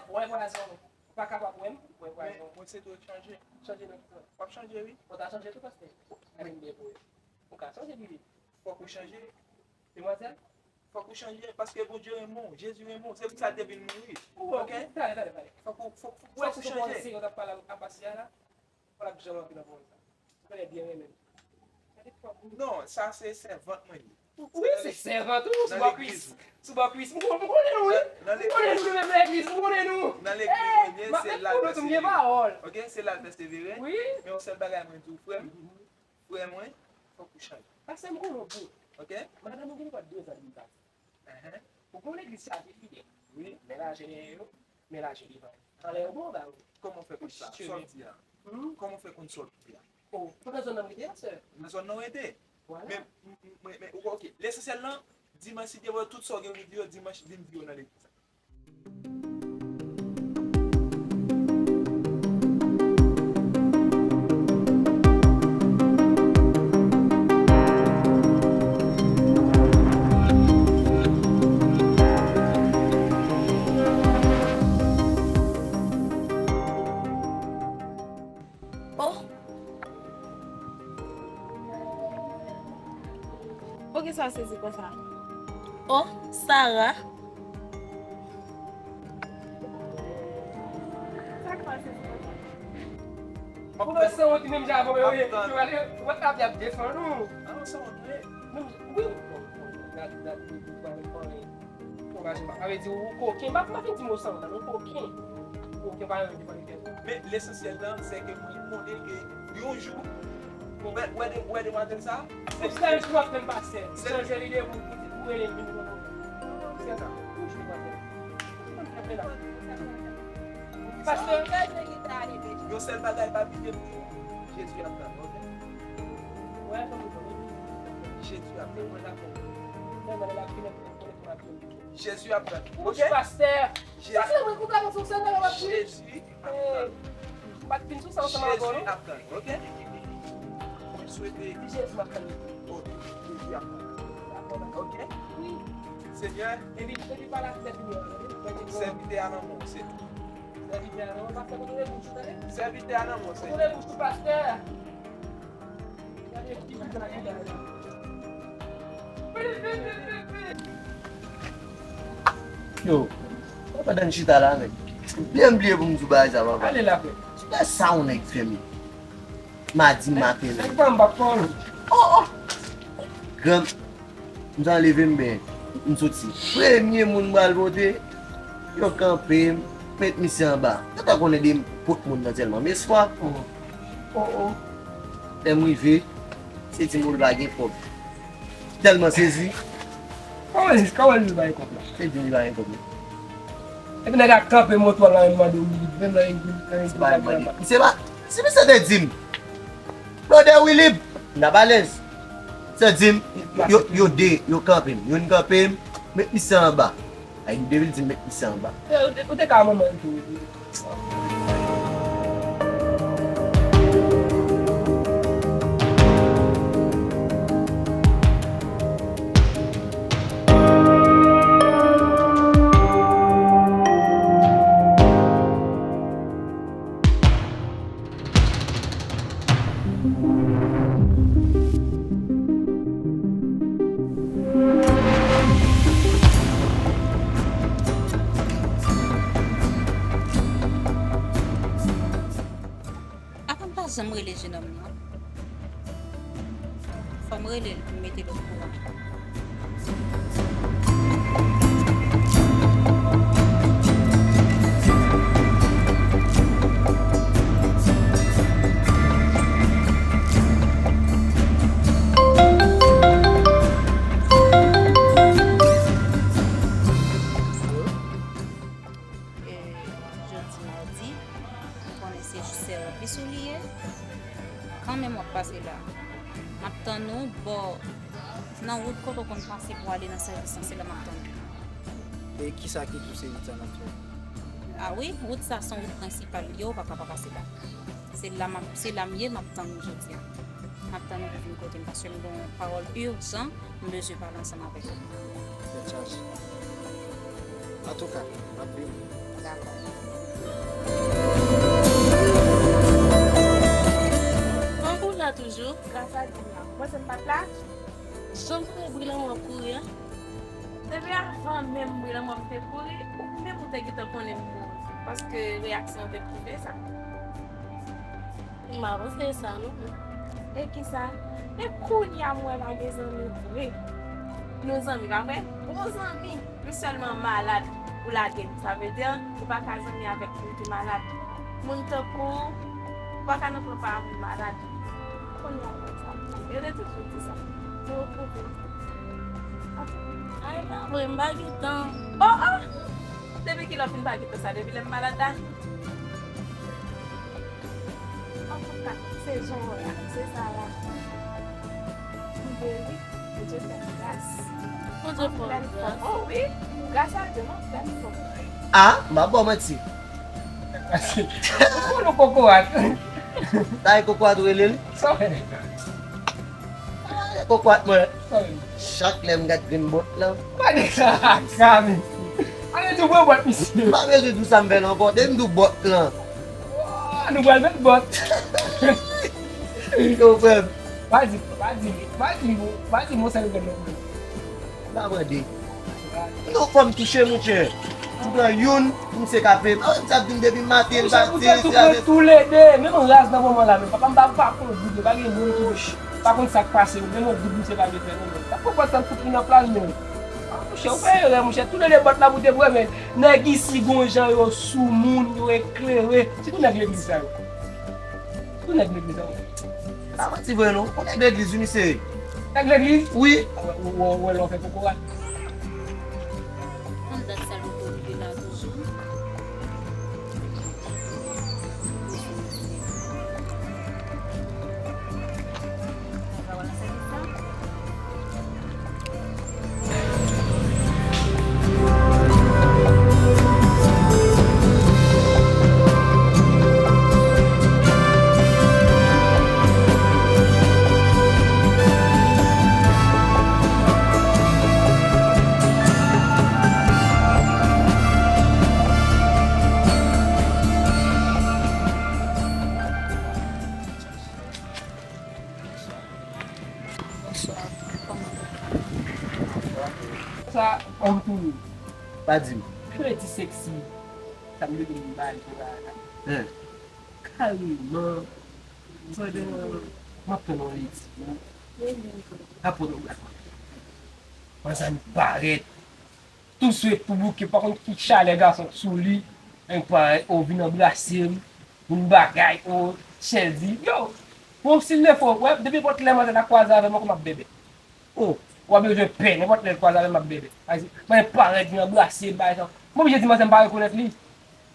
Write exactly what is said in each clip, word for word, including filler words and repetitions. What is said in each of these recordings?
Ou wè pwazon. Ou pa kapab wè m, ou wè pwazon. Mwen se dwe chanje. Chanje nan ki sa? W ap chanje, wi. Ou ta chanje tou, pastè. Gade m byen pou ou. Ou ka chanje, wi. Fòk ou chanje. Demwazèl? Fòk ou chanje, paske Bondye renmen w, Jezi renmen w. Se pou sa l te vin mouri. Ou wè, ok? Tande, tande, tande. Fòk ou, fòk, fòk, fòk ou chanje. Ou wè si se yon Senyè w t ap pale a pastè a la? Ou pa t ap janm antre nan pawòl sa. Ou konnen byen renmen m. Gade fòk ou. Non, sa se sèvant mwen ye. Wi, se sèvant ou, sou bò Kris. Sou bò Kris. M konnen nou, wi. M konnen nou, nou menm legliz, m konnen nou. Nan legliz mwen ye, se la l pèsevere. Ok, se la l pèsevere. Wi. Men yon sèl bagay mwen di w, frè m. Frè mwen, fòk ou chanje. Pastè, m konnen w bon. Ok? Madanm ou gen dwa de zan li pa di. Ou konn legliz chaje fidèl. Wi. Men laje dèyè yo, men laje devan yo. Anlè yo bon, ba yo. Kòman w fè konn sa? Sa w di a? Kòman w fè konn sa w di a? O, ou nan zòn nan m rete a, sè. Nan zòn nan w rete? Vwala. Men, men, men, men, ok. Lesansyèl lan, dimanch, si Dye vle, tout sa w gen pou di yo, dimanch, vin di yo nan legliz la. Oh! Poukisa w sezi konsa? Oh, Sara! Sa k pase sou konsa? Ou wè sanwont li menm jan avè w yo ye. Yo ale, yo ap ap defann ou. An, sanwont li ye. Menm jan, wi. Gad, gad, wi, wi, wi, wi. Ankouraje m. Sa vle di ou koken. M pa, m pa fin di mo sanwont la, non, koken. Koken pa yon defann tèt ou. Men lesansyèl la, se ke mwen konnen ke yon jou, ou wè, wè de, wè demwazèl sa, se sèl jou w ap tann pastè. Chanje lide pou, pou, pou rele vin. Se sa. Yon jou w ap tann. Pastè. Yon sèl bagay pa bliye m di w. Jezi ap tann, ok? Jezi ap tann. Jezi ap tann, ok? Jezi ap tann. Jezi ap tann, ok? Mwen swete. Di Jezi m ap tann li. Ok, Jezi ap tann. Ok? Wi. Senyè. Epi, epi pa la fenèt li an. Sèvitè a nan men w, Senyè. Sèvitè a nan men w, pastè, kote bouch ou, tande? Sèvitè a nan men w, Senyè. Kote bouch ou, pastè? Gade, epi, epi, epi. Yo, pandan n chita la, nèg. Byen bliye pou m di w bagay sa, papa. Ale la, frè. Sou bagay sa yon nèg fè m. Madi maten. Nèg pa m p ap fè w. Oh, oh. Gran, m sa leve m ben, m soti. Premye moun m pral pote, yo kanpe m, met misye anba. Yo ta konnen de m pot moun nan tèlman m espwa. Oh, oh. Lè m rive, se di m ou l pa gen kòb. Tèlman sezi. Kòman li, kòman li pa gen kòb la? Se di li pa gen kòb la. Epi nèg la kanpe moto a la, li mande w li, menm nan legliz, nan legliz. Se pa mande. Se pa, si misye te di m, Brother Wilib, m t ap alèz. Sa di m, yo, yo de, yo kanpe m. Youn kanpe m, met misye anba. Ay, m te vin di m met misye anba. Ou te, ou te ka manman l tou. Apa m pa janm rele jenòm nan? Fò m rele l pou m mete l okouran. E, jodi madi, ou konnen se jou sèvis ou li ye. Kanmenm w ap pase la. M ap tann ou bò nan wout kote w konn pase pou ale nan sèvis lan, se la m ap tann ou. E kisa ki tou se wout sa n ap fè? A wi, wout sa se yon wout prensipal li ye, ou pa ka pa pase la. Se la m ap, se la m ye, m ap tann ou jodi a. M ap tann ou pou vin kote m, paske m gen yon pawòl ijan m bezwen pale ansanm avèk ou. Tèt chaje. Antouka, m ap vini. Dakò. Tankou w la toujou. Gras a Dye m la. Mwen se m pa t la. Jan m te bri lanmò kouri a. Depi avan menm m bri lanmò m te kouri, ou menm ou te gentan konnen m mouri. Paske reyaksyon w te pwouve sa. M pa panse sa non. E kisa? E kounye a m wè pa gen zanmi vre. Nou zanmi, pa vre? Bon zanmi, nou sèlman malad ou lage m. Sa vle di, ou pa ka zanmi avèk moun ki malad. Moun tankou w, ou pa ka nan plan pa a moun malad. Kounye a konsa. Yo te toujou di sa. Mwen retwouve. Ay, pa vre, m pa gen tan. Oh, oh! Depi kilè w fin pa gen tan sa? Depi lè m malad la? Antouka, se jan w wè a, se sa la. M vle ri, Bondye fè m gras. Bondye fè w gras. Oh wi, gras a Dye, m anplenn fòm. Ah, m ap ba w manti. Ou konnen kokorat. Sa e kokorat ou rele l? Sa w fè? Kokorat mwen. Chak lè m gad grenn bòt lan. Pa di sa, Kami. Pa di tou pran bòt misye. M pa bezwen di w sa m fè l ankò. Depi m di w bòt lan. Ah, nou pral met bòt. Yo, frè m. Pa di, pa di, pa di, pa di, monchè, nou pral met bòt. M pa mande. Non, fò m touche, monchè. M pran youn, misye ka fè m. Ah, misye ap vin depi maten, l pati, misye ap vin. Toulede, menm raz nan moman la, menm papa m pa, pa konn goud, pa gen moun ki pa konn sa k pase yo, menm yon goud misye pa vle fè non, menm. Sa pwopòz sa l fout li nan plas, menm. Ah, monchè, ou fè erè, monchè. Toulede bòt la pou te pran, men nèg isi gon jan yo soumoun, yo eklere. Sitou nèg legliz sa yo. Sitou nèg legliz sa yo. Pa manti vre non. Ou nèg legliz wi misye. Nèg legliz? Wi. Ou wè lè w fè kokorat. Konn dat sa l poko rive la toujou. Bonswa. Kòman? Sa, kòm tou. Pa di m. Kredi seksi. Sa m te vin bay pou la. Hein. Kareman. Pandan m ap tann yon ledi. Pa pònograf. Pandan m parèt. Tou swet pou bouke, pa konn ki chalè gason k sou li. Enk parèt, o vin anbrase m, vin bagay, o chèzi. Yo! Bon, si l defo, wè, depi nenpòt lè manzè ta kwaze avè m, ankò m ap bèbè. O, w ap bezwen pè, nenpòt lè l kwaze avè m, m ap bèbè. Ay, mwen parèt, vin anbrase m, bagay sa. M oblije di manzè m pa rekonèt li.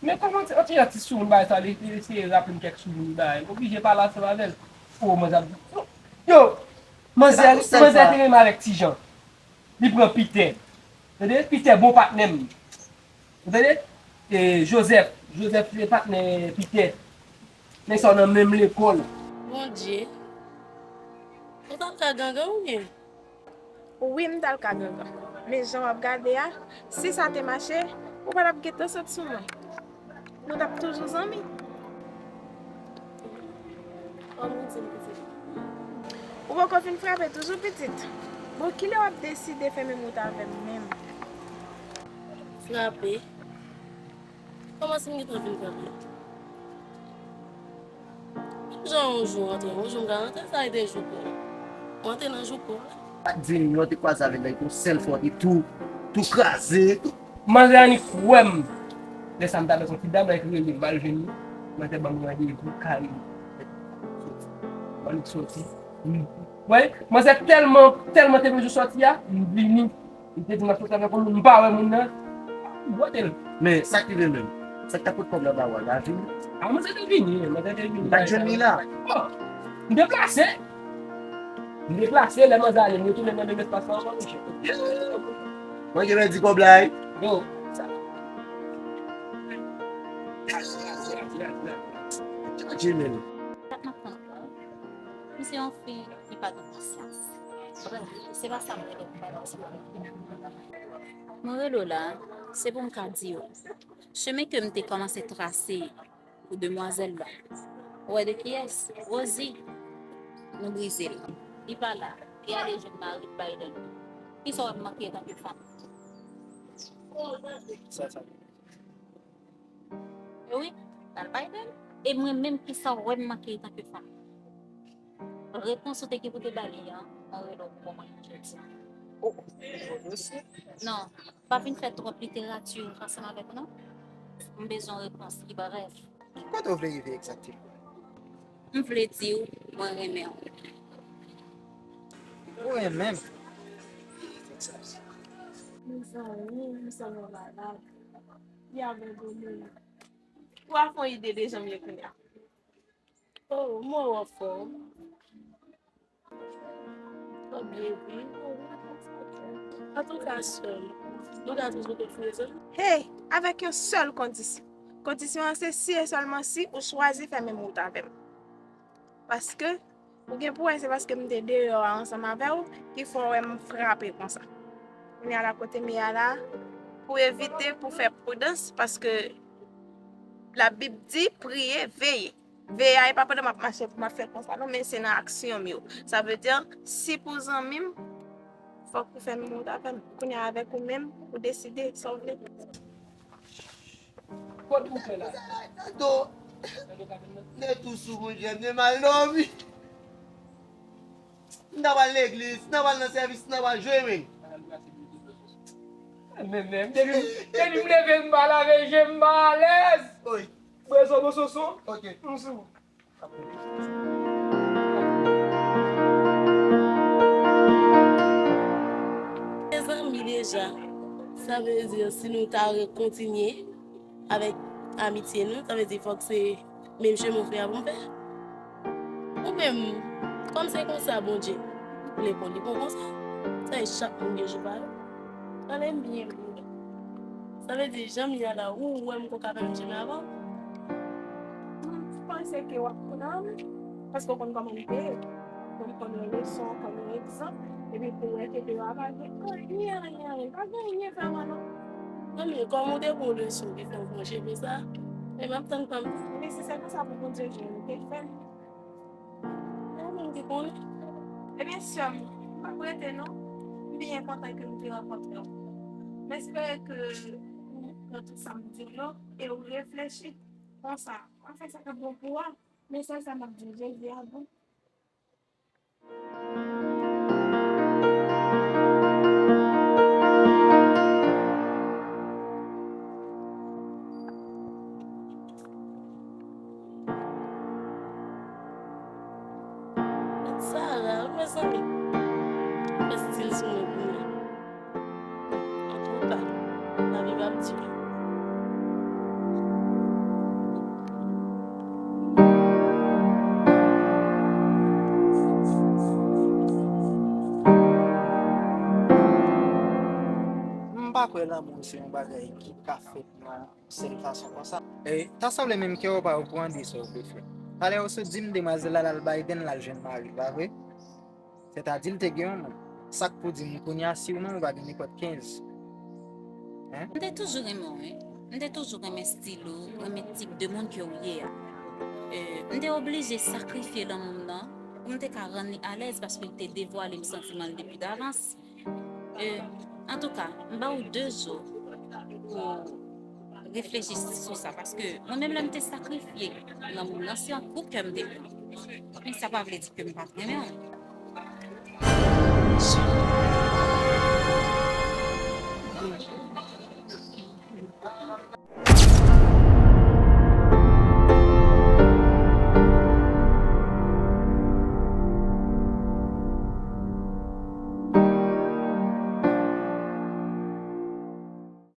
Men kòman ti, yon ti jan ti soumoun bagay sa, li, li eseye raple m kèk soumoun bagay. M oblije pale ansanm avè l. O, manzè ap, yo! Manzè, manzè te renmen avèk Ti Jan. Li pran Pitè. Tande? Pitè bon patnè m. Ou tande? E Jozèf. Jozèf se patnè Pitè. Nèg sa yo nan menm lekòl. Bondye. Ou t ap ka gangan ou byen? Wi, m t al ka gangan. Men jan w ap gade a, si sa te mache, ou pa t ap gentan sot sou mwen. Nou t ap toujou zanmi. Kòm ou di m, pitit. Ou poko fin frape toujou, pitit. Bon, kilè w ap deside fèmen wout avè m menm? Frape? Kòman si m gentan fin frape? Menm jan yon jou w antre, yon jou m ka rantre, sa rete jou pa w. Ou antre nan jou pa w la. Pa t di m non, te kwaze avè l yon sèl fwa, te tou, tou kraze, tou. Manzè annik wè m. Lè sa m t avèk yon ti dam la ki rele m, m al jwenn li. Manzè ban m randevou kare m. M annik soti. M, wè, manzè tèlman, tèlman te bezwen soti a, m vini. M te di m ap soti avèk yon moun, m pa wè moun nan. M bwote l. Men, sa k rive menm? Sa k ta pot kòb la ba w a, l pa vini? A, manzè te vini, manzè te vini. M pa t jwenn li la. Bon, m deplase. M deplase, lè manzè ale, m retounen nan menm espas la ankò, mesye. Mwen gen pèdi kòb la, wi. Yo, sa. Chaje, men. Sa k ap tann la? M se yon fi ki pa gen pasyans. Brèf, se pa sa m rele pou bagay sa. Mwen rele w la, se pou m ka di w. Chemen ke m te kòmanse trase pou demwazèl la. Ou wè de kiyès? Rosie. Nou brize l. Li pa la. Li ale jwenn mari Biden. Kisa w wè m manke antanke fanm? Sa, sa. E wi, l al Biden. E mwen menm, kisa w wè m manke antanke fanm? Repons ou te gen pou te ba li an, mwen rele w pou mwen jodi a. Oh, oh, oh, oh. Non, pa vin fè twòp literati ansanm avèk ou, non. M bezwen repons ki brèf. Ki kote w vle rive egzakteman? M vle di w, mwen renmen w. Ou renmen m? Mezanmi, m santi m malad. Li abandone m. Ou a fè yon ide de jan m ye kounye a. Oh, mwen wè w fò. Ou byen viv. Antouka, sè m, nou ka toujou kontinye zanmi. Hey, avèk yon sèl kondisyon. Kondisyon an se si e sèlman si ou chwazi fè menm wout avè m. Paske, ou gen pou wè se paske m te deyò a ansanm avè w ki fè w wè m frape konsa. Kounye a la kote m ye a la, pou evite, pou fè pridans, paske Labib di, priye, veye. Veye a, e pa pandan m ap mache pou m ap fè konsa, non, men se nan aksyon m yo. Sa vle di, si pou zanmi m, fòk ou fè menm wout avè m. Kounye a, avèk ou menm, ou deside sa w vle. Kot ou fè la? Nando, nèt ou sou moun, jèm de mal dòmi. M ta pral legliz, m ta pral nan sèvis, m ta pral jwe, men. Men, men, depi, depi m leve, m pa lave je, m pa alèz. Wi. Bwè zo bon soso. Ok. M sou. Mezanmi, deja, sa vle di, si nou ta rekontinye avèk amitye nou, sa vle di fòk se menm chemen w fè a pou m fè. Ou menm, kòm se konsa Bondye vle pou li bon konsa, sa e chak moun gen jou pa yo. Pale m byen, bro. Sa vle di, jan m ye a la, ou wè m ko ka fè m jime avan? M panse ke w ap pran m, paske w konn kòman m te ye. Pou m konn yon leson, konn yon egzanp, epi pou w wè ke deyò a pa gen anyen, anyen, anyen, pa gen anyen vrèman non. Non, men kòm ou te pran yon leson ki fè w pran chemen sa, e m ap tann pa m. Men si se konsa pou Bondye jwenn, ou te fè m. Ou menm ki konnen. Ebyen, sè m, m p ap rete non. M byen kontan ke m te rankontre w. M espere ke ou pran tout sa m di w yo e ou reflechi konsa. W ap fè sa k ap bon pou ou a. Men sèl sa m ap di w, Jezi a bon. Gad Sara, wi, mezanmi. Fè stil sou mwen pou mwen. Antouka, lavi p ap di. M pa kwè lanmou se yon bagay ki ka fèt nan sèl fason konsa. E, ta sanble menm kè w pa okouran de sa w vle fè. Talè ou sot di m demwazèl la l al Biden, l al jwenn mari l, pa vre? Sètadi l te gen yon nonm. Sa k pou di m kounye a si w menm ou pa gen nenpòt kenz? Hein? M te toujou renmen w, wi. M te toujou renmen stil ou, renmen tip de moun ke w ye a. E, m te oblije sakrifye lanmou m nan pou m te ka rann li alèz paske l te devwale m santiman l depi davans. E, antouka, m ba ou de jou pou reflechi sou sa, paske mwen menm lè m te sakrifye lanmou m nan, se yon kou kè m te pran. Men sa pa vle di ke m pa t renmen w.